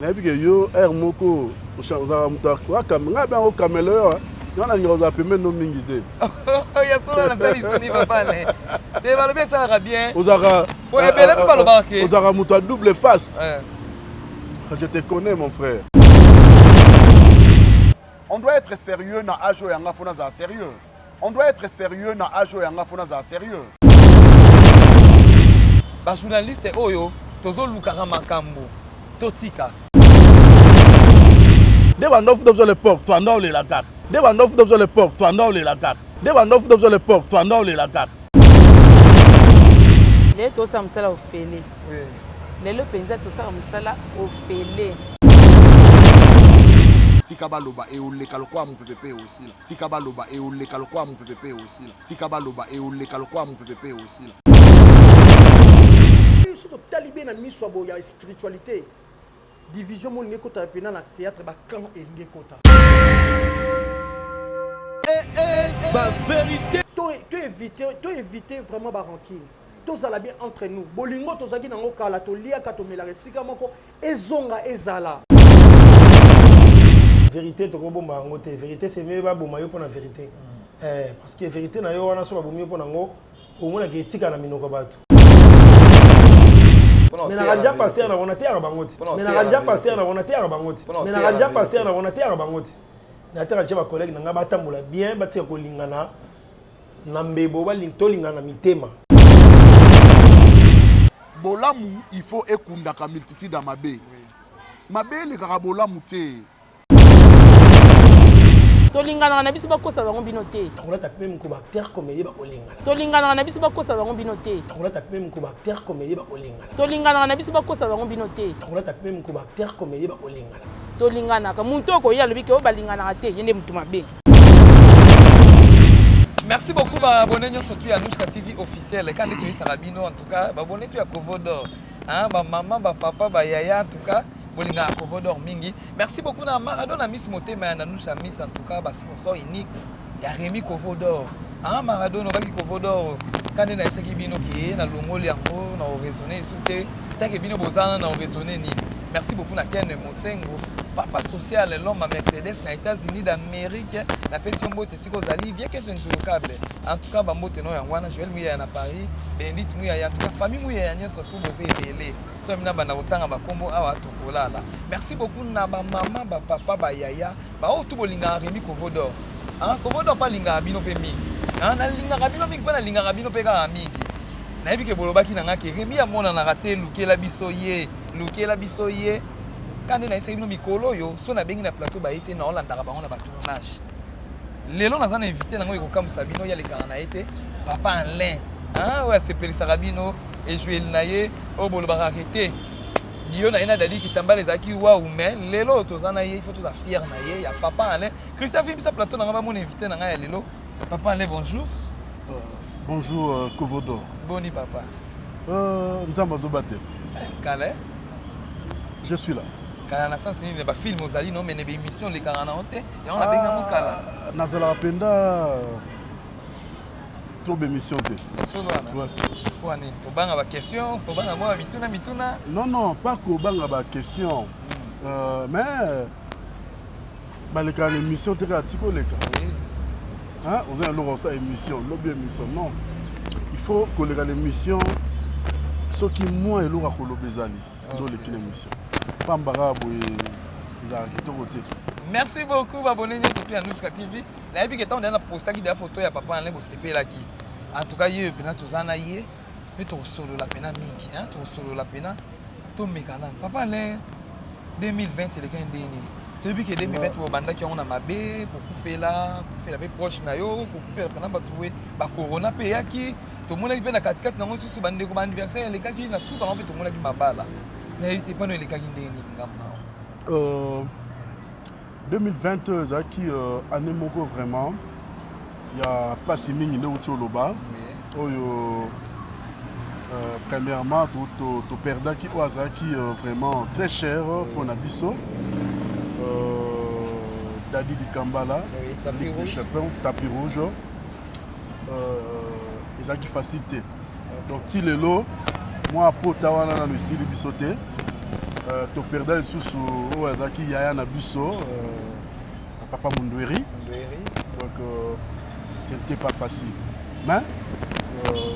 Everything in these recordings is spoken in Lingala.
Nayebi ke yo heure moko ozalaka moto ngai abenga caméléon, nga nalinga kozala pembeni no mingi te. Ya solo, nasali soni, papa ne te, balobi esalaka bien. Ozalaka Po ebele mpe balobaka ke ozalaka moto ya double face. Je te connais, mon frère. On doit être sérieux na âge oyo yanga, faut nazala sérieux. On doit être sérieux na âge oyo yanga, faut nazala sérieux. Bajournaliste oyo tozolukaka makambo, totika. Nde banda ofuta biso l'époque, twanda olela kaka. Nde banda ofuta biso l'époque, twanda olela kaka. Nde banda ofuta biso l'époque, twanda olela kaka. Lelo tosala mosala ofele, lelo mpenza tosala mosala ofele. Tika baloba, eoleka lokola mopepe mpe eosila. Tika baloba, eoleka lokola mopepe mpe eosila. Tika baloba, eoleka lokola mopepe mpe eosila. Biso totali bien na miso ya boya spiritualité, division molingi ekota mpena na théâtre, bacamp elingi ekota. Bavérité. To éviter vraiment barancune, tozala bien entre nous. Bolingo tozalaki nango kala, toliaka, tomelaka esika moko, ezonga ezala. Vérité tokobomba yango te. Vérité, c'est mieux baboma yo mpo na vérité, parce que vérité na yo wana, so babomi yo mpo nango, omonaka etika na minoko ya bato. Mais naka déjà pasteur na bango, nateyaka bango te. Mais naka déjà pasteur na bango, nateyaka bango te. Mais naka déjà pasteur na bango, nateyaka bango te. Nateyaka déjà bacollègue na ngai batambola bien, batika kolingana na mbebo, tolingana na mitema. Bolamu, il faut ekundaka multitude ya mabe. Mabe elekaka bolamu te. Tolinganaka na biso, bakosa bango bino te. Nakolata mpe moko baacteur comédie bakolingana. Tolinganaka na biso, bakosa bango bino te. Nakolata mpe moko baacteur comédie bakolingana. Tolinganaka na biso, bakosa bango bino te. Nakolata mpe moko baacteur comédie bakolingana. Tolinganaka. Muntu okoya alobi ke oyo balinganaka te, ye nde mutu mabe. Merci beaucoup, baabonné nyonso tu ya Nouchka TV officiel. Ka nde toyesaka bino, en tout cas baabonné tu ya Kovo d'Or, bamama, bapapa, bayaya, en tout cas bolingaka Kovo d'Or mingi. Merci beaucoup na Maradona Miss, motema ya Nanusha Miss, en tout cas basponsor unique ya Rémi Kovo d'Or. Maradona obaki Kovo d'Or, ka nde nayesaki bino ke nalongoli yango na oraisonne esu te, take bino boza na oraisonne nini. Merci beaucoup na Ken Mosengo, papa social, l'homme à Mercedes na États-Unis d'Amérique. Napesi yo mbote esika ozali, vieke nzulu câble. En tout cas bambote no yango wana. Joel Muyaya na Paris, Bénédicte Muyaya, en tout cas famille Muyaya nyonso tu, boza ebele. So mina banda kotanga bakombo awa, tokolala. Merci beaucoup na bamama, bapapa, bayaya, baoyo tu bolingaka Rémi Kovo d'Or. Kovo d'Or mpe alingaka bino mpe mingi. Nalingaka bino mingi mpe nalingaka bino mpe kaka mingi. Nayebi ke bolobaki na nga ke Rémi amonanaka te, lukela biso ye, lukela biso ye. Ka nde nayesaki bino, mikolo oyo so nabengi na plateau, baye te, naolandaka bango na batournage. Lelo naza na invité nango ekokamwisa bino, ye alekaka na ye te, papa Alain oyo asepelisaka bino ejueli na ye oyo bolobaka ke te dio na ye na Dadi Kitambala ezalaki wawu. Mais lelo oyo toza na ye, il faut toza fier na ye, ya papa Alain Christian. Vimbisa plateau na ngai, bamona invité na ngai ya lelo. Papa Alain, bonjour. Bonjour, Kovo d'Or. Boni, papa? Nzambe azobatela. Kala, eh? Je suis là. Kala na sens nini? Bafilm ozali no mene, baémission olekaka nango te, yango nabengango kala. Ah, nazalaka mpenza trop bémission te. Solo wana? Po nini? Kobanga baquestion, kobanga mwa mituna mituna? Non, pas kobanga baquestion, mais balekaka na émission te kaka tika oleka. Oza na eloko osala émission, lobi émission. Non, il faut koleka na émission soki mwa eloko ya koloba ezali, nde oleki na émission. Pamba kaka boye ezalaka kitoko te. Merci beaucoup, babone nyonso mpe ya Nuska TV. Nayebi ke ntango na postaki deya photo ya papa Alain, bosepelaki. En tout cas ye oyo mpena toza na ye mpe tokosolola mpena mingi, tokosolola mpena. Tomeka nanu, papa Alain. 2020 elekaki ndeni? Toyebi ke 2020 bobandaki yango na mabe, kokufela, kokufela mpe proche na yo, kokufela mpena bato boye, bacorona mpe eyaki, tomonaki mpe na katikati nango lisusu bandeko baanniversaire elekaki, na suka nango mpe tomonaki mabala. Nayebi te mpano elekaki ndenge nini ngambo na yo. 2020 ezalaki année moko vraiment ya mpasi mingi, nde uti oloba oyo. Premièrement, toperdaki oyo azalaki vraiment très cher mpona biso, Dadi Dikambala, Ligue des champions, tapis rouge. Ezalaki facile te. Donc ti lelo mwa pota wana nano esili biso te. Toperda lisusu oyo azalaki yaya na biso, papa Mundweri. Donc ce n'était pas facile, mais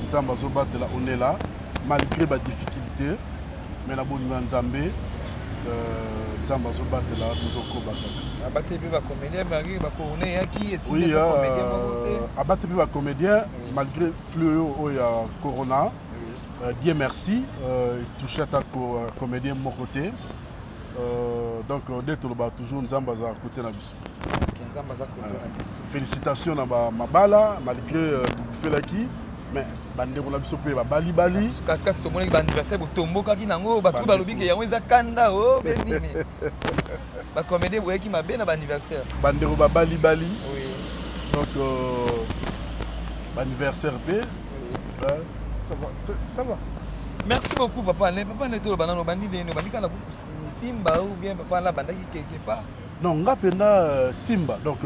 Nzambe azobatela, on est là malgré badifficulté, mais na bolingo ya Nzambe, Nzambe azobatela, tozokoba kaka. Abateli mpe bacomédien malgré bacorona eyaki. Oui, abateli mpe bacomédien malgré fléau oyo ya corona. Dieu merci, etouche ata comédien moko te. Donc nde toloba toujours, Nzambe aza kote na biso. Nzambe aza kote na biso. Félicitation na bamabala malgré tokufelaki, mais bandeko na biso mpe babalibali. Kasi tomonaki baanniversaire botombokaki nango, bato balobi ke yango eza kanda o be nini, bacomédien boyaki mabe na baanniversaire. Bandeko babalibali, donc baanniversaire mpe, ça va, ça va. Merci beaucoup, papa Alain. Papa Alain, toloba nano, bandi ndeni? Obandi kaka na groupe Simba ou bien papa Alain bandaki quelque part? Non, nga mpenza Simba. Donc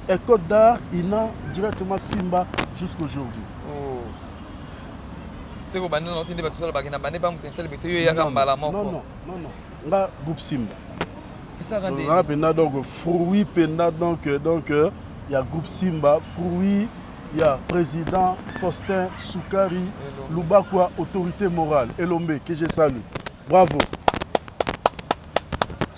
école d'art ina, directement Simba jusqu'aujourd'hui. Oh. Seko bandi nano te nde bato tosala bakenda bande pa moto intele bete, yo eyaka mbala moko? Non, non, non, non, nga groupe Simba. Esaka nde nga mpenza donc fruit mpenza donc ya groupe Simba, fruit ya président Faustin Soukari Lubakwa, autorité morale Elombe, que je salue, bravo.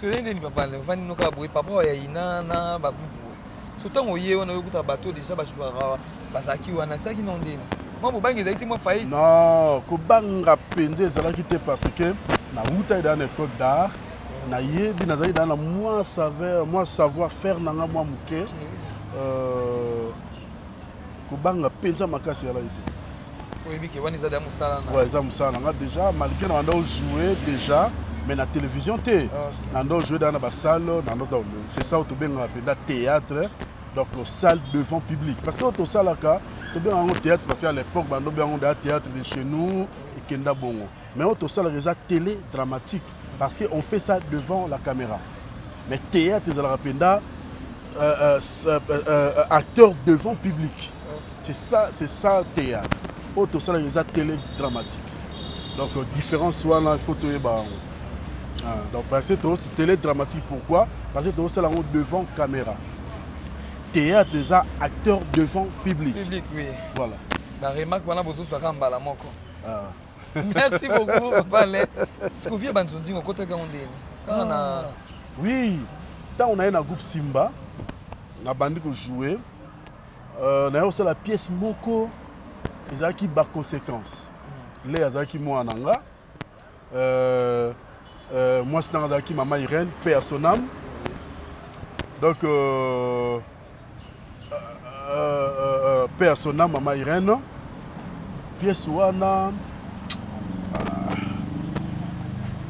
Soki ndeni papa ovandi noka boye, papa ya ina na bagroupe boye, so ntango oye wana, oyokuta bato déjà bajouaka, bazalaki wana, esalaki no ndeni? Mwa bobangi ezalaki te, mwa faillite? Non, kobanga mpenza ezalaki te, parce que nauta eda na école d'art, nayebi, nazalaki daa na mwa savoir, mwa savoir faire na nga mwa moke. Kobanga mpenza makasi ezalaki te. Oyebi ke wana eza deya mosala na Ouais, eza mosala na nga déjà, malgré na banda ojouer déjà, mais na télévision te. Na nda ojouer daa na basalle na nda, c'est ça oyo tobengaka mpenza théâtre, donc salle devant public, parce que oyo tosalaka, tobengaka yango théâtre parce que à l'époque bando benga yango deya théâtre de chez nous, ekenda bongo. Mais oyo tosalaka eza télé dramatique, parce que on fait ça devant la caméra. Mais théâtre ezalaka mpenza acteur devant public, c'est ça, c'est ça théâtre. Oyo tosalaka eza télé dramatique. Donc différence wana, il faut toyeba yango. Ah, donc parce que to télé dramatique, pourquoi? Parce que tozosala yango devant caméra. Théâtre eza acteur devant public. Public, oui. Voilà. Baremarque wana bozozwaka mbala moko. Ah. Merci beaucoup, papa Alain. Sikovie banzonzingo, okotaki yango ndeni kaka na Oui, ntango naye na groupe Simba, nabandi kojouer, naye kosala pièce moko ezalaki baconséquence. Le azalaki mwana na nga, mwasi nanga azalaki mama Irène, paix à son âme. Donc paix à son âme, mama Irène. Pièce wana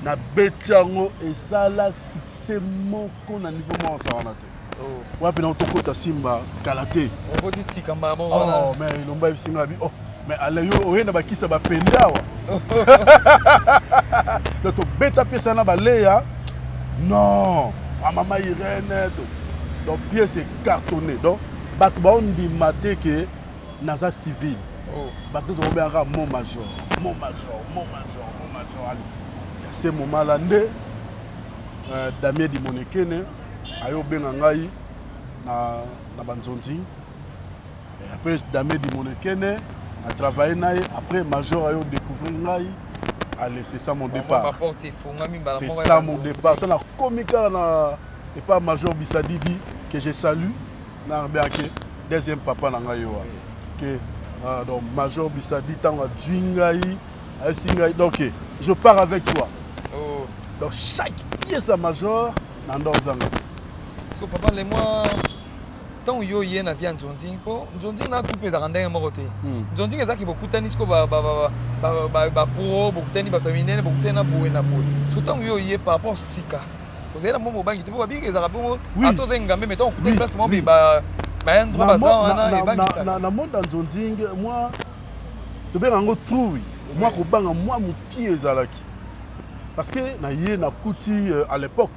nabeti yango, esala succès moko na niveau moko asa wana te. Wapi na tokota Simba kala te. Okoti sika mbala moko wana. Oh, mais elomba yebisi nga bi: "Oh, mais ala yo oye na bakisa bapende awa." Donc tobeta pièce wana, baleya non ah, mama Irène to. Donc pièce cartonné, donc bato baondima te ke naza civil. Bato nyonso babengaka mon major, mon major, mon major, mon major. Ali à ce moment là nde Damien Dimonekene aye obenga ngai na banzonzi. Et après Damien Dimonekene, na travaillé na ye. Après major aye odécouvrir ngai. Allez, c'est ça mon départ. Baporte efungami mbala C'est moko. ça mon départ. Ntango nakomi kaka na epa major Bisadidi, que je salue, na abengaki deuxième papa na ngai wana ke donc major Bisadi, ntango azwi ngai, ayesi ngai: "Donc je pars avec toi." Donc chaque pièce ya major na ndo ozanga. So papa le moi, ntango yo oye na vie ya nzonzing, mpo nzonzing na groupe ezalaka ndenge moko te. Nzonzing ezalaki bokutani siko bapro, bokutani bato ya minene, bokutani na boye na boye. So ntango yo oye par rapport sika, ozali na mwa mobangi te? Mpo babiki ezalaka bongo, ata ozali ngambe, mais ntango okutani place moko bayan droit baza wana, ebangisaka. Na monde ya nzonzing, mwa tobenga yango trouille, mwa kobanga mwa mokie ezalaki, parce que na ye nakuti, à l'époque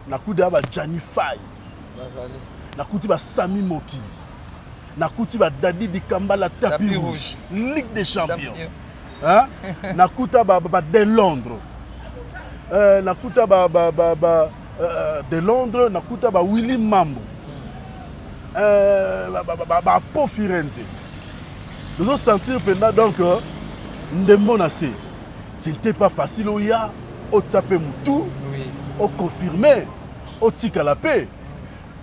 nakuti ya bajani Fai, bazali, nakuti basami mokili, nakuti badadi Dikambala, tapis Tapis rouge, Ligue des champions. Champion. Hein? Nakuta ba de Londres. Nakuta ba, ba, ba, ba de Londres, nakuta ba Willy Mambo, ba Po Firenze. Tozosentir mpenza donc ndembo na se. Ce n'était pas facile oya otia mpe motu oconfirme otikala mpe.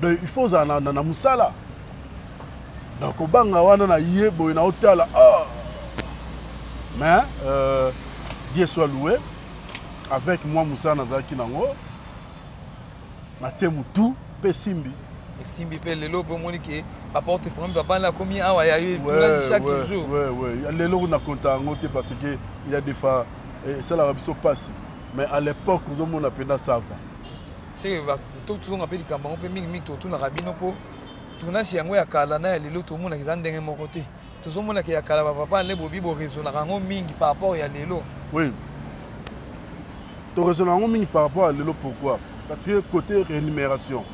Donc il faut ozala na mosala. Donc kobanga wana na ye boye na otala, oh! Mais Dieu soit loué, avec moi mosala nazalaki nango, natie motu mpe simbi. Esimbi mpe lelo mpe omoni ke baporte efongami, babana akomi awa ya yo tournage chaque jour. Ouais. Lelo na konta yango te parce que il y a des fois esalaka biso mpasi, mais à l'époque ozomona mpenza ça va. Seke tozonga mpe likambo yango mpe mingimingi totunaka bino mpo tournage yango ya kala na ya lelo tomonaka eza ndenge moko te. Tozomonaka ya kala, bapapa nde bobi boraisonnaka yango mingi par rapport ya lelo. Oui, toraisonne yango mingi par rapport à lelo. Pourquoi? Parce que côté rémunération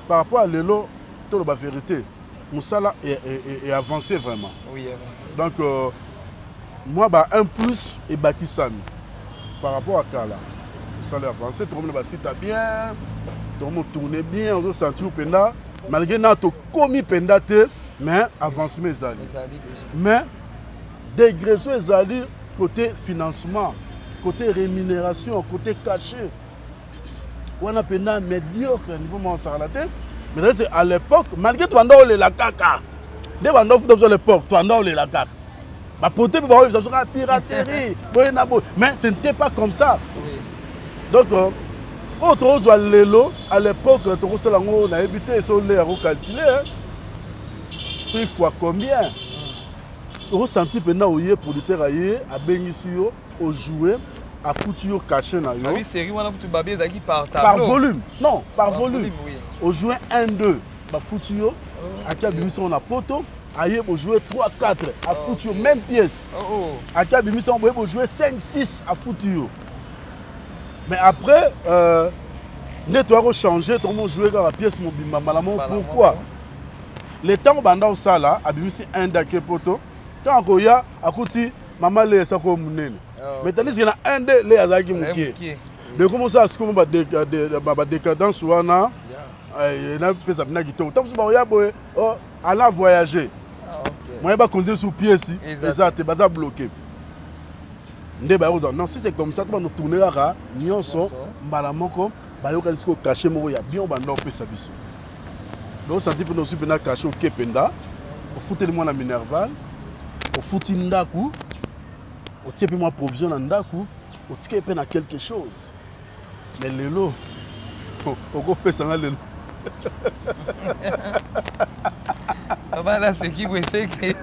par rapport à lelo, toloba vérité, mosala est avancé vraiment. Oui, avancé. Donc moi ba un plus ebakisami par rapport à kala. Mosala est avancé, tokomona basite bien, tokomo tourner bien, ozosentir mpenza malgré na tokomi mpenza te, mais avancement ezali. Ezali déjà. Mais dégression ezali côté financement, côté rémunération, côté cachet wana mpenza médiocre, niveau moko osakala te. Mais c'est à l'époque, malgré tobanda olela kaka nde banda ofuta biso à l'époque, tobanda olela kaka bapote mpe baoyebisa biso kaka piraterie boye na boye, mais ce n'était pas comme ça. Donc oyo tokozwa lelo, à l'époque tokosala yango nayebi te. So oleya kocalcule soki fois combien okosentir mpenza oye producteur aye abengisi yo ojoue, afuti yo cachet na yo. Babi série wana kutu babi ezalaki par par tableau. Volume, non, par volume. Ojoue 1 2, bafuti yo. Aki abimisi yango na poto, aye bojoue 3 4, afuti yo. Même pièce. Aki abimisi yango boye, bojoue 5 6, afuti yo. Mais après nde toya kochange, tokomo jouer kaka pièce mobimba mbala moko. Pourquoi? Le ntango banda osala, abimisi 1 dake poto, ntango akoya akuti mama le esako monene. Mais tandis que na 1 2 le azalaki moke. Donc komosala sikoyo badécadence wana napesa mpena kitoko. Ntango mosusu bakoya boye, ala voyager moye bakonde sur pièce eza te, baza bloqué nde baya kozwa. Non, si c'est comme ça, to bando tourne kaka nyonso mbala moko. Bayokani sikoyo cachet moko ya bien banda opesa biso. Donc santi mpena ozwi mpena cachet, oke mpenza ofuteli mwana minerval, ofuti ndako, otie mpe mwa provision na ndako, otike mpe na quelque chose. Mais lelo okopesanga lelo. Papa naseki boye seke.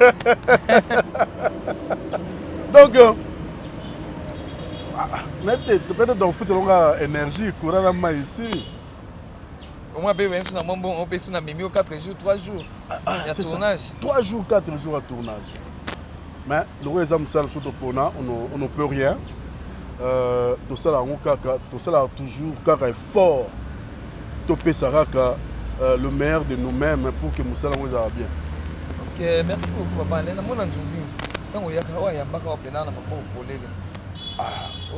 Donc nayebi te, peut-être ofutelonga énergie, courant na mai ici. Omoi mpe biso na mwa mbongo mpe so na memi yo 4 jours, 3 jours ya tournage. 3 jours, 4 jours ya tournage. Mais loko eza mosala so topona, on ne peut rien. Tosala yango kaka, tosalaka toujours kaka effort, topesa kaka le meilleur de nous-mêmes pour que mosala yango ezala bien. Ok, merci beaucoup papa Alain. Namona nzunzi ntango oyaka oyo ayambaka wapena na maboko polele.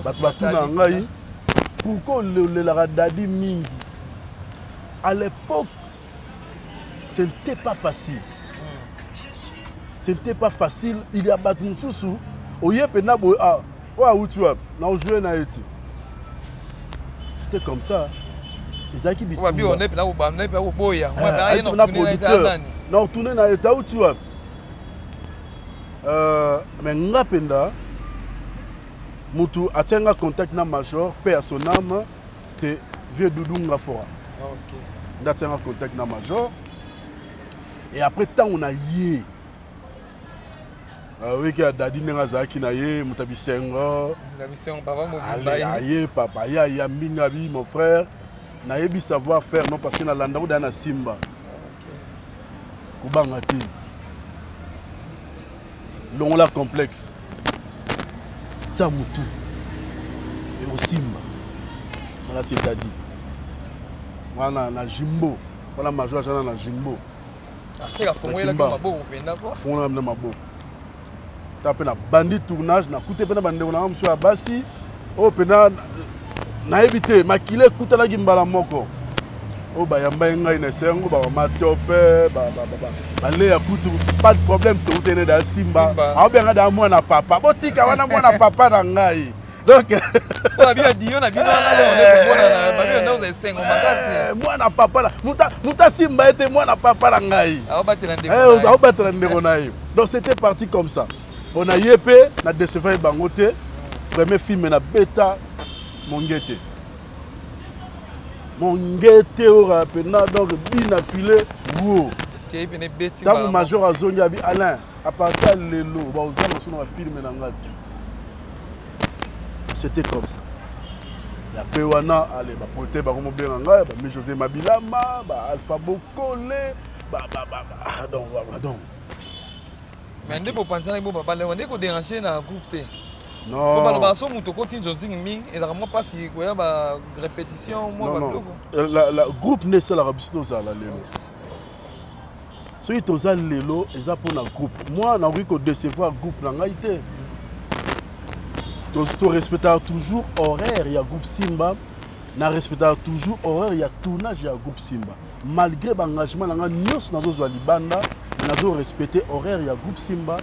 Bato batuna ngai pourquoi olelaka Dadi mingi. À l'époque, ce n'était pas facile, ce n'était pas facile. Il y a bato mosusu oye mpenza boye, ah, oyo awuti wapi, na ojoue na ye te. C'était comme ça, ezalaki bitumba na producteur na otourne na ye te, awuti wapi. Mais nga mpenza mutu atia nga contact na major, paix à son âme, c'est vieux Doudou Ngafora nde atia nga contact na major. Et après ntango na ye oyeki ya Dadi ndenge azalaki na ye moto ya bisengo, aye papa ye ayambi nga bi mon frère, nayebi savoir faire non, parce que nalanda ko daya na Simba, kobanga te, longola complexe, tia motu ekosimba. Wana c'est-à-dire wana na Jimbo wana, major azana na Jimbo. Afongolaka na maboko ta mpe na bandi tournage, nakute mpe na bandeko na nga mosusu ya basi oyo mpena. Nayebi te, makila ekutanaki mbala moko. Oyo bayamba ye ngai na esengo, bamatope, baleya kutu, pas de problème, toutene da Simba. Aobenga da mwana papa. Botika wana mwana papa na ngai. Donc mwana papa na moto asimba ye te, mwana papa na ngai. Aobatela ndeko na ye. Donc c'était parti comme ça. On a ye mpe na décevoir ye bango te. Premier film na beta Mongete. Mongete oyo mpena donc bina filet wo. Ntango major azongi abi Alain, à partir ya lelo baozanga so na bafilme na nga te. C'était comme ça. Ya pe wana ale baprote bakomobenga ngai ba Mi José Mabilama, ba Alpha Bokole, ba ba ba ba donc ba donc. Mais nde bopanzanaki bo babale wana nde kodérange na groupe te. Non. Po balobaka so moto okoti nzonzingi mingi ezalaka mwa mpasi koya ba répétition mwa babiloko. La groupe nde esalaka biso tozala lelo. Soki toza lelo eza mpona groupe. Moi nakoki kodecevoir groupe na ngai te. Torespectaka toujours horaire ya groupe Simba, na respectaka toujours horaire ya tournage ya groupe Simba. Malgré baengagement na ngai nyonso nazozwa libanda, nazo respecter horaire ya groupe Simba,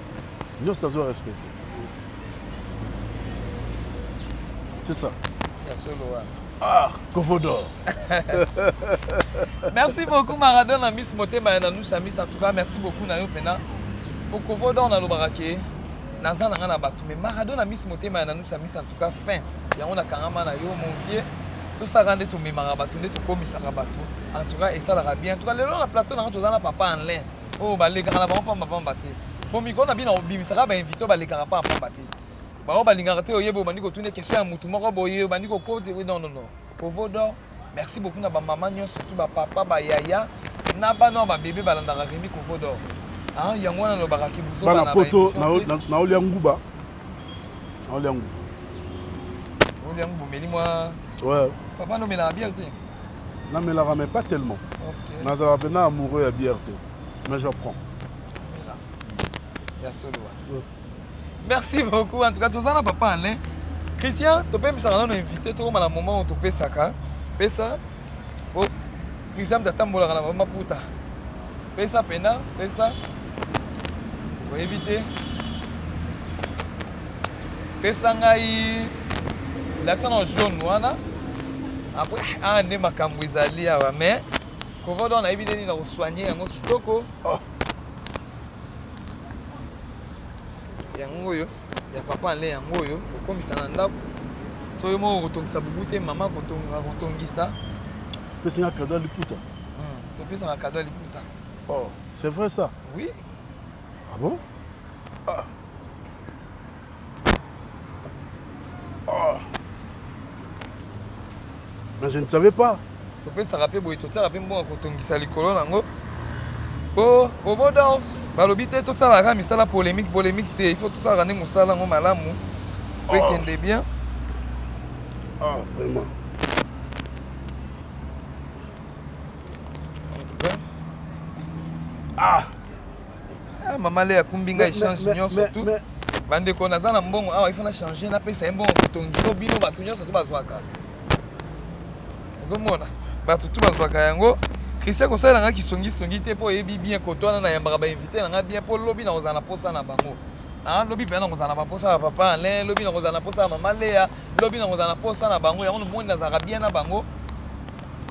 nyonso nazo respecter. C'est ça. Ya solo wana. Ah, Kovodor. Merci beaucoup Maradona Miss Motema ya Nanusha Miss, en tout cas merci beaucoup na yo pena. Pour Kovodor na lobaka ke naza na nga na bato, mais Maradona Miss Motema ya Nanusha Miss en tout cas fin. Yango na kangama na yo mon vieux. Tosaka nde tomemaka bato nde tokomisaka bato. En tout cas esalaka bien. En tout cas lelo na plateau na nga toza na papa Alain. Oh balekaka na bango pamba pamba te. Po mikolo na bino obimisaka ba invité balekaka pamba pamba te. Bango balingaka te oyeba obandi kotuna question ya mutu moko boye obandi kokoti. Oui, non non non. Kovodor, merci beaucoup na ba mama nyonso surtout ba papa ba yaya na bana ba bébé balandaka Rémi Kovodor. Hein, yango wana lobaka ki buzo bana poto na olia nguba. Na olia nguba. Olia nguba meli moi. Ouais. Papa no mela bière te. Namelaka mais pas tellement. Okay. Nazalaka mpenza amoureux ya bière te. Mais je prends. Ya solo. Ouais. Merci beaucoup. En tout cas, toza na papa Alain. Christian, topemisaka nano invité tokoma na moment oyo topesaka. Pesa. Oh, Christian tatambolaka na maputa. Pesa pena, pesa. Toyebi te. Pesa ngai lakisa na jaune wana. Après, ah nde makambo ezali awa mais Kovodor nayebi nde nini na kosoigne yango kitoko. Oh. Yango oyo ya papa Alain, yango oyo okomisa na ndako. So yo moko kotongisa bubu te, mama kotongisa. Pesanga cadeau ya liputa. Topesaka cadeau ya liputa. Oh, c'est vrai ça? Oui. Ah bon? Ah. Oh. Mais je ne savais pas. Topesaka pe boye, totiaka pe mbongo kotongisa likolo nango. Po Kovodor balobi te tosalaka misala polémique, polémique te. Il faut tosalaka nde mosala yango malamu. Po ekende bien. Ah, vraiment. Ah. Ah, mama Lea akumbi ngai chance nyonso tout. Bandeko naza na mbongo awa, il faut na changer, napesa ye mbongo kotongi to bino bato nyonso to bazwaka. Ozomona bato tu bazwaka yango. Christian kosalela nga kisongisongi te mpo oyebi bien koto wana nayambaka ba invité na nga bien mpo lobi nakozala na posa na bango. Ah, lobi mpenza nakozala na baposa ya papa Alain, lobi nakozala na posa ya mama Lea, lobi nakozala na posa na bango. Yango nomoni nazalaka bien na bango.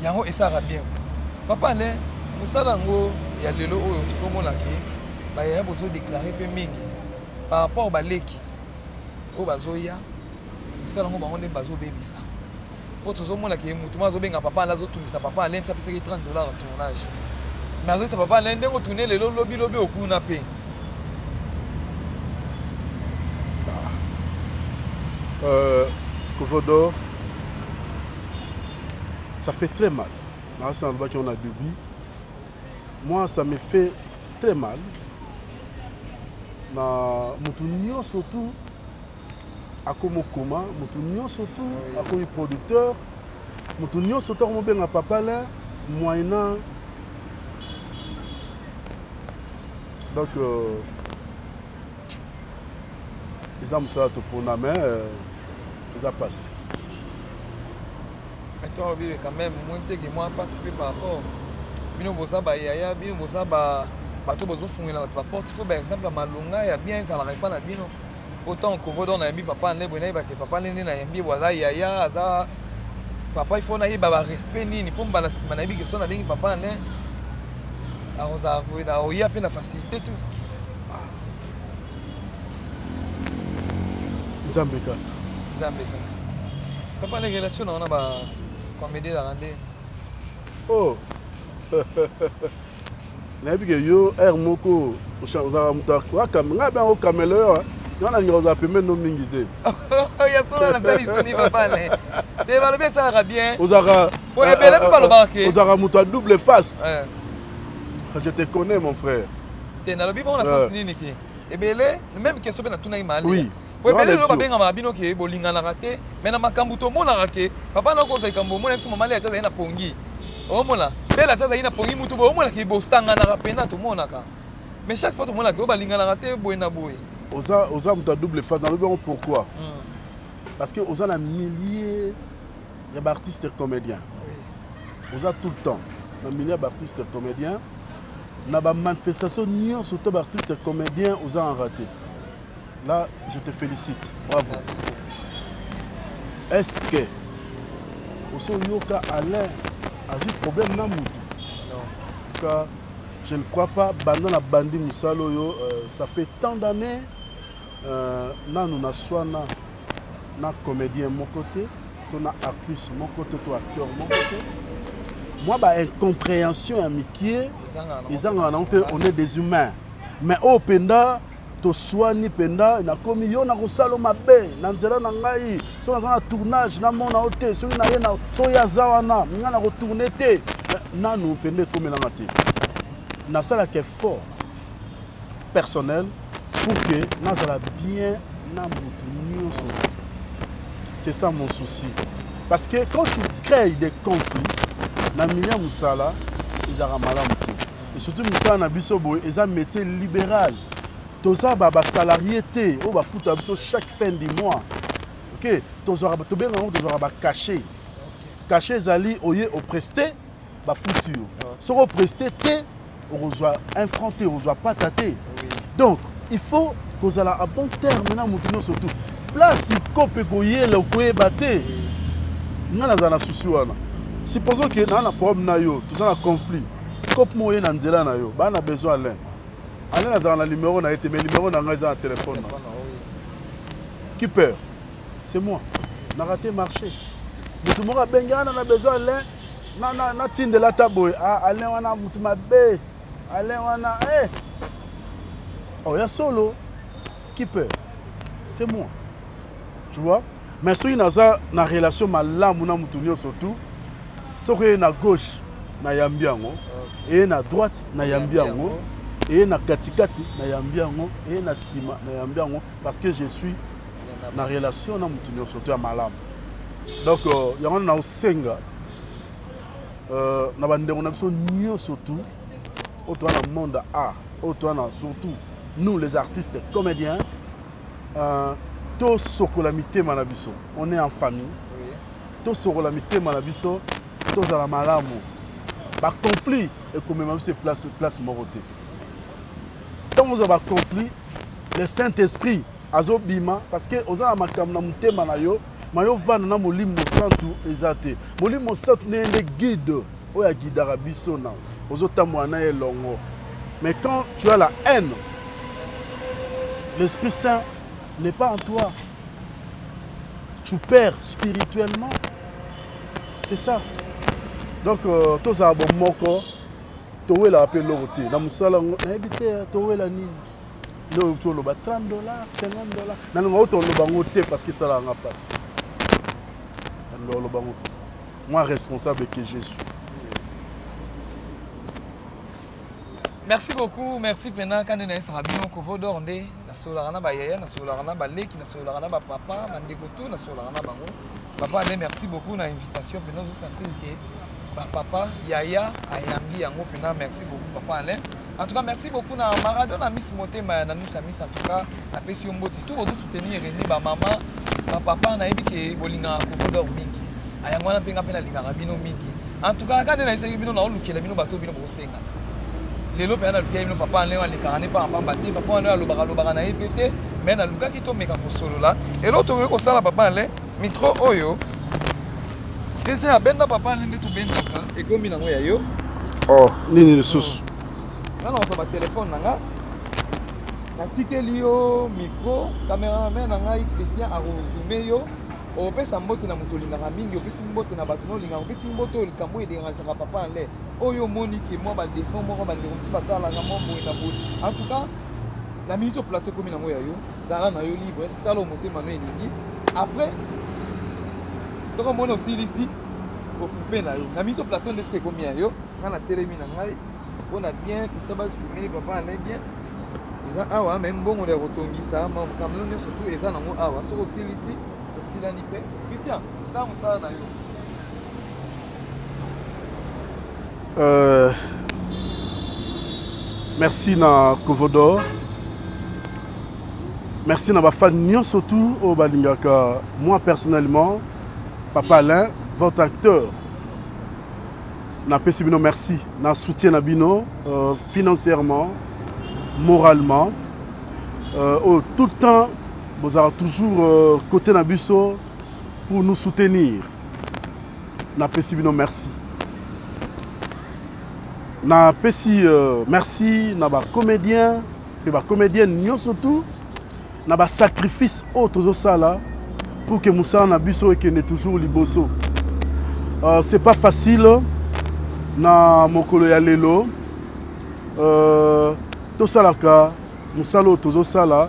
Yango esalaka bien. Papa Alain, mosala yango ya lelo oyo tokomona ke bayaya bozo déclarer mpe mingi par rapport baleki oyo bazoya mosala yango bango nde bazobebisa. Po tozomona ke motu moko azobenga papa Alain, azotungisa papa Alain, mpe apesaki 30 $ ya tournage. Mais azoyebisa papa Alain ndenge otourne lelo lobi lobi okuna mpe. Kovodor, ça fait très mal. On a début. Moi, ça me fait très mal. Na mutu nyonso tout akomi okoma, mutu nyonso tout akomi producteur, mutu nyonso tout akomi obenga papa Alain moyennant. Donc eza mosala topona, mais eza pasi. Fiston alobi quand même moi teke mwa mpasi mpe par rapport bino boza bayaya, bino boza ba bato bozofungela bato baporte, faut baexemple ya malonga ya bien ezalaka epa na bino. Autant Kovo d'Or nayambi papa nde boye, nayebake papa nde nde nayambi boye, aza yaya, aza papa, il faut nayeba barespect nini mpo mbala nsima nayebi ke so nabengi papa nde akozala boye, nakoya mpe na facilité tout. Nzambe kaka. Nzambe kaka. Papa, nde relation na wana bacomédie ezalaka nde? Oh, nayebi ke yo aire moko ozalaka moto ngai bengo caméléon, nga nalinga kozala pembeni no mingi te. Ya solo, nasali soni papa ne te, balobi esalaka bien. Ozalaka Po ebele mpe balobaka ke ozalaka moto ya double face. Je te connais, mon frère. Te, nalobi bongo na sens nini ke ebele, même question mpe natunaki maali. Po Nga ebele na lelo biso. Babengamaka bino ke bolinganaka te, mais na makambo tomonaka ke papa na okozwa likambo, omona biso mama ata azali na pongi, omona bele ata azali na pongi, mutu boye omonaka ke bosanganaka mpena, tomonaka, mais chaque fois tomonaka oyo balinganaka te boye na boye. Oza moto ya double face. Nalobi yango pourquoi? Parce que oza na milieu ya baartiste comédien, oza tout le temps na milieu ya baartiste comédien, na bamanifestation nyonso to baartiste comédien oza en raté. Là, je te félicite, bravo. Merci beaucoup. Est-ce que oso oyoka Alain azwi problème na mutu? Non. En tout cas, je ne crois pas. Banda na bandi mosala oyo, ça fait tant d'années, nanu naswana na comédien moko te, to na actrice moko te, to acteur moko te. Mwa baincompréhension ya mikie ezangaka nango te, on est des humains, mais oyo mpenza toswani mpenza, nakomi yo nakosala mabe na nzela na ngai, soki naza na tournage namona yo te, soki naye na soki aza wana ngai nakotourne te, nanu mpenza ekomelanga te. Nasalaka effort personnel pour que nazala bien na motu nyonso. C'est ça mon souci, parce que quand tu crées des conflits na milieu ya mosala, ezalaka malamu te. Et surtout mosala na biso boye eza métier libéral, toza basalarié te oyo bafuta biso chaque fin du mois. Ok, tozwaka, tobengaka yango, tozwaka bacachet. Cachet ezali oye opreste, bafuti yo. Soki opreste te, okozwa un franc te, okozwa pata te. Donc il faut kozala à bon terme na motu nyonso. Tu place kope koyela, okoyeba te. Nga nazala na souci wana. Supposons ke naa na problème na yo, toza na conflit, cope moko oye na nzela na yo, baa na besoin Alain. Alain azala na numéro na ye te, mais numéro na ngai eza na telefone na. Qui perd? C'est moi. Na raté marché. Motu moko abengi wana na besoin Alain, natindela ata boye. Ah, Alain wana motu mabe, Alain wana, eh. Oh, ya solo, qui perd? C'est moi, tu vois. Mais soki naza na relation malamu na motu nyonso tu, soki eye na gauche nayambi yango, eye na droite nayambi yango, eye na katikati nayambi yango, eye na nsima nayambi yango, parce que je suis na relation na motu nyonso to ya malamu. Donc yango wana naosenga na bandeko na biso nyonso tu oyo toza na monde ya art, oyo toza na, surtout nous les artistes comédiens, tosokola mitema na biso. On est en famille. Tosokola mitema na biso, tozala malamu. Baconflit ekomema biso place moko te. Ntango ozwa baconflit, le Saint Esprit azobima, parce que oza na makambo na motema na yo, ma yo vanda na Molimo Santu eza te. Molimo Santu nde nde guide oyo aguidaka biso na ozotambola na ye elongo. Mais quand tu as la haine, l'Esprit Saint n'est pas en toi, tu perds spirituellement. C'est ça. Donc tozala bomoko. Towelaka mpe eloko te na mosala yango, nayebi te towela nini. Nde oyo toloba 30 $, 50 $, nalinga oyo toloba yango te, parce que esalaka nga mpasi. Nalinga oloba yango te, moi responsable que je suis. Merci beaucoup, merci mpena. Kande nayesaka bino, Kovo d'Or nde nasololaka na bayaya, nasololaka na baleki, nasololaka na bapapa, bandeko tu nasololaka na bango. Papa nde merci beaucoup na invitation mpena. Ozosentir ke bapapa yaya ayambi yango mpena. Merci beaucoup, papa Alain. En tout cas, merci beaucoup na Maradona Miss Motema na Nusa Miss. En tout cas, napesi yo mbote. Tout bozosoutenir Remi, bamama, bapapa, nayebi ke bolingaka Kovo d'Or mingi. Yango wana mpe nga mpe nalingaka bino mingi. En tout cas, kaka nde nayebisaki bino, naolukela bino bato bino bokosengaka. Lelo mpenza nalukeli bino papa Alain, alekaka ne pamba pamba te. Papa Alain alobaka lobaka na ye mpe te, mais nalukaki tomeka kosolola. Eloko tokoki kosala papa Alain, micro oyo Christian abenda papa Alain nde tobendaka, ekomi nango ya yo. Oh, nini lisusu? Nga nakozwa ba telefone na nga, natikeli yo micro, cameraman na ngai Christian akozume yo. Opesa mbote na moto olingaka mingi, opesi mbote na bato na olingaka, opesi mbote oyo likambo oyo ederangeaka papa Alain, oyo omoni ke mwa ba défaut moko bandeko mosusu basalaka mwa boye na boye. En tout cas, na minute oyo plateau ekomi nango ya yo, zala na yo libre, sala oyo motema no elingi. Après, soki omoni osilisi, okupe na yo. Na minute oyo plateau nde soki ekomi ya yo, nga natelemi na ngai mpo na bien Christian bazume papa Alain bien. Eza awa me mbongo ya kotongisa makambo nyonso tu eza nango awa. Soki osilisi, tosilani mpe. Christian, sala mosala na yo. Merci na Kovodor. Merci na ba fan nyonso tu oyo balingaka moi personnellement, Papa Alain, votre acteur. Napesi bino merci na soutien na bino financièrement, moralement. Oyo tout le temps bozalaka toujours côté na biso pour nous soutenir. Napesi bino merci. Napesi merci na ba comédien pe ba comédienne nyonso tout na ba sacrifice oyo tozosala pour que mosala na biso ekende toujours liboso. C'est pas facile na mokolo ya lelo. Tosalaka mosala oyo tozosala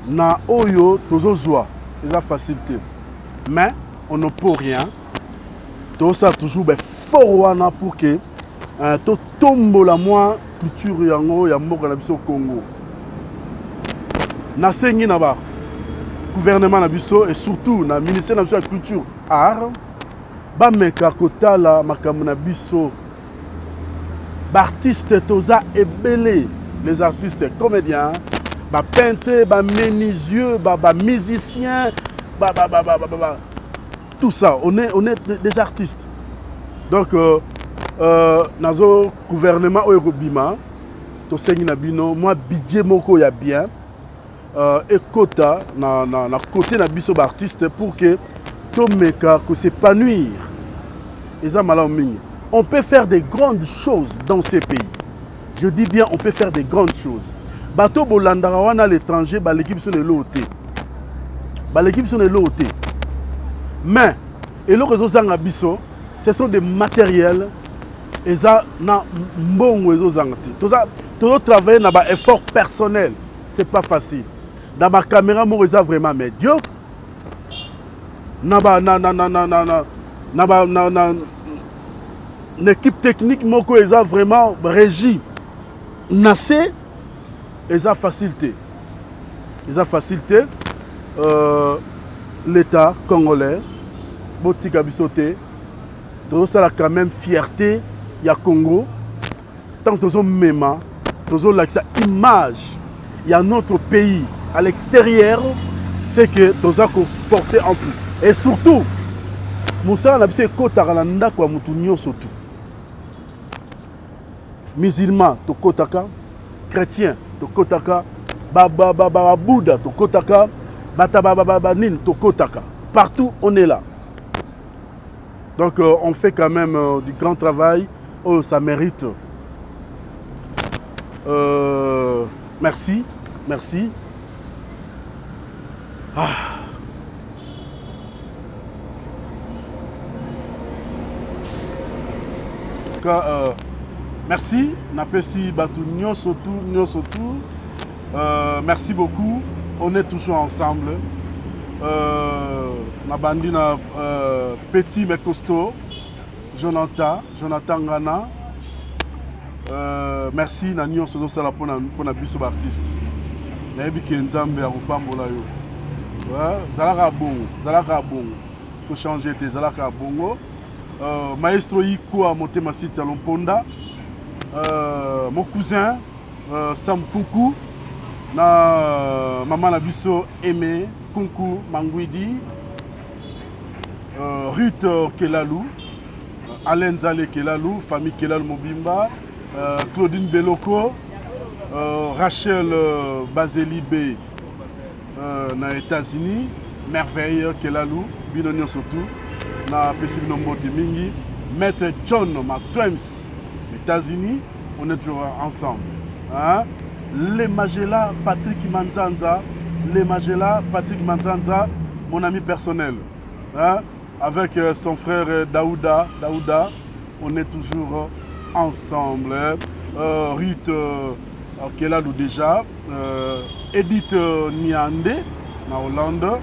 na oyo tozozwa eza facile te, mais on ne peut rien. Tozosala toujours ba effort wana pour que totombola mwa culture yango ya mboka na biso Congo. Nasengi na ba gouvernement na biso et surtout na ministère na biso ya culture art bameka kotala makambo na biso. Ba artistes toza ebele, les artistes comédiens, ba peintres, ba menuisiers, ba musiciens, tout ça, on est des artistes. Donc nazo gouvernement oyo kobima, tosengi na bino moi budget moko ya bien ekota na côté na biso ba artistes pour que tomeka ko s'épanouir. Eza malamu mingi. On peut faire des grandes choses dans ces pays. Je dis bien, on peut faire des grandes choses. Bato bolandaka wana à l'étranger, ba l'équipe sur le lot. Ba l'équipe sur le lot. Mais eloko ezozanga biso, ce sont des matériels eza na mbongo ezozanga te. Toza tozo travailler na ba effort personnel, c'est pas facile. Dans ma caméra moko eza vraiment médiocre. Na ba na na na na na na na ba na na une équipe technique moko eza vraiment régie na se eza facile te. Eza facile te. L'État congolais botika biso te. Tozosala quand même fierté ya Congo tant tozomema tozolakisa image ya notre pays à l'extérieur, c'est que toza ko porter en plus. Et surtout mosala na biso ekotaka na ndako ya motu nyonso tu. Musulman tokotaka, chrétien tokotaka, ba Bouddha tokotaka, bata ba nini tokotaka, partout on est là. Donc on fait quand même du grand travail, oh, ça mérite. Merci, merci. Ah. En tout cas, merci. Napesi batu nyonso tu, nyonso tu. Merci beaucoup. On est toujours ensemble. Nabandi na petit mais costaud, Jonathan Ngana. Merci na nyonso ozosala mpona biso ba artiste. Nayebi ke Nzambe akopambola yo. Ouais, zalaka bongo, zalaka bongo. Ko changer te, zalaka bongo. Maestro Ikwa Motema City ya Lomponda. Mon cousin Sam Kunku na mama na biso Aimé Kunku Mangwidi. Ruth Kelalou, Alain Nzale Kelalou, famille Kelalou Mobimba, Claudine Beloko, Rachel Bazeli B na États-Unis, Merveille Kelalou, bino nyonso tout, na pesi bino mbote mingi, Maître John Matwems, États-Unis, on est toujours ensemble. Hein? Les Magella, Patrick Manzanza, les Magella, Patrick Manzanza, mon ami personnel. Hein? Avec son frère Daouda, Daouda, on est toujours ensemble. Hein? Rite Kelalou déjà, Edith Niande, na Hollande,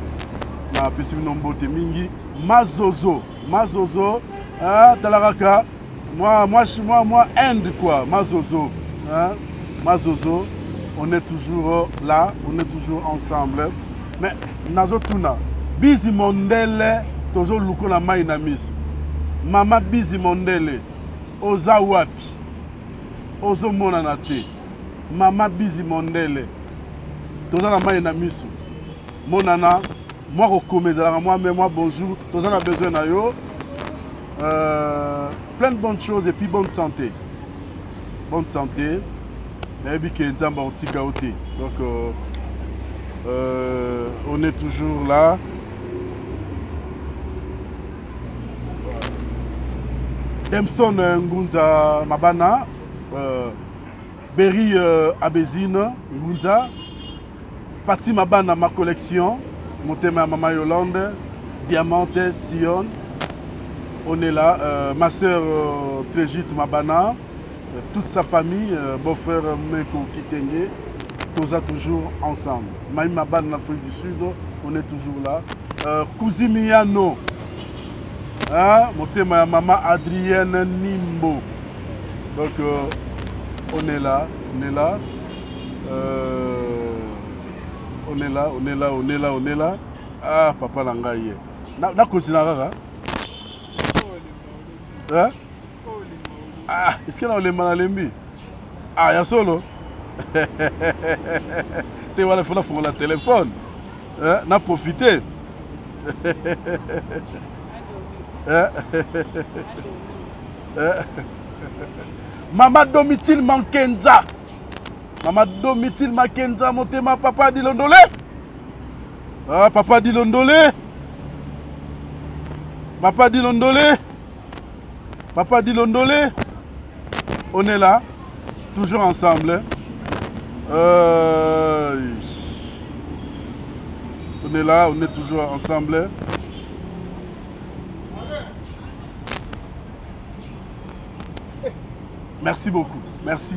na pesi bino mbote mingi, Mazozo, Mazozo, hein, talaraka, moi, moi, moi, moi, Inde quoi, Mazozo, hein, Mazozo, on est toujours là, on est toujours ensemble. Mais nazotuna, Bizi Mondele, tozo luko na mai na miso. Mama Bizi Mondele, oza wapi? Ozo monana te. Mama Bizi Mondele, toza na mai na miso. Monana, moi kokoma ezalaka moi mais moi bonjour, toza na besoin na yo. Plein de bonnes choses et puis bonne santé. Bonne santé. Nayebi ke Nzambe akotika yo te. Donc on est toujours là. Demson Ngunza Mabana, Berry Abezine Ngunza, Pati Mabana ma collection, Motema Mama Yolande, Diamante Sion, on est là, ma sœur Trégite Mabana, toute sa famille, beau-frère Meko Kitenge, toza toujours ensemble. Maï Mabana en Afrique du Sud, on est toujours là. Cousimiano, hein, Motema ya Mama Adrienne Nimbo. Donc on est là, on est là. On est là, on est là, on est là, on est là. Ah, papa langaye. Na kozina kaka? Hein? Ah, est-ce que na olemba na lembi? Ah, ya solo. C'est voilà, faut na téléphone. Hein? Na profiter. Hein? Hein? Mama Domitile Mankenza. Mama Domitile Mankenza, motema papa Dilondolé. Ah, papa Dilondolé. Papa Dilondolé. Papa Dilondolé. On est là, toujours ensemble. On est là, on est toujours ensemble. Merci beaucoup. Merci.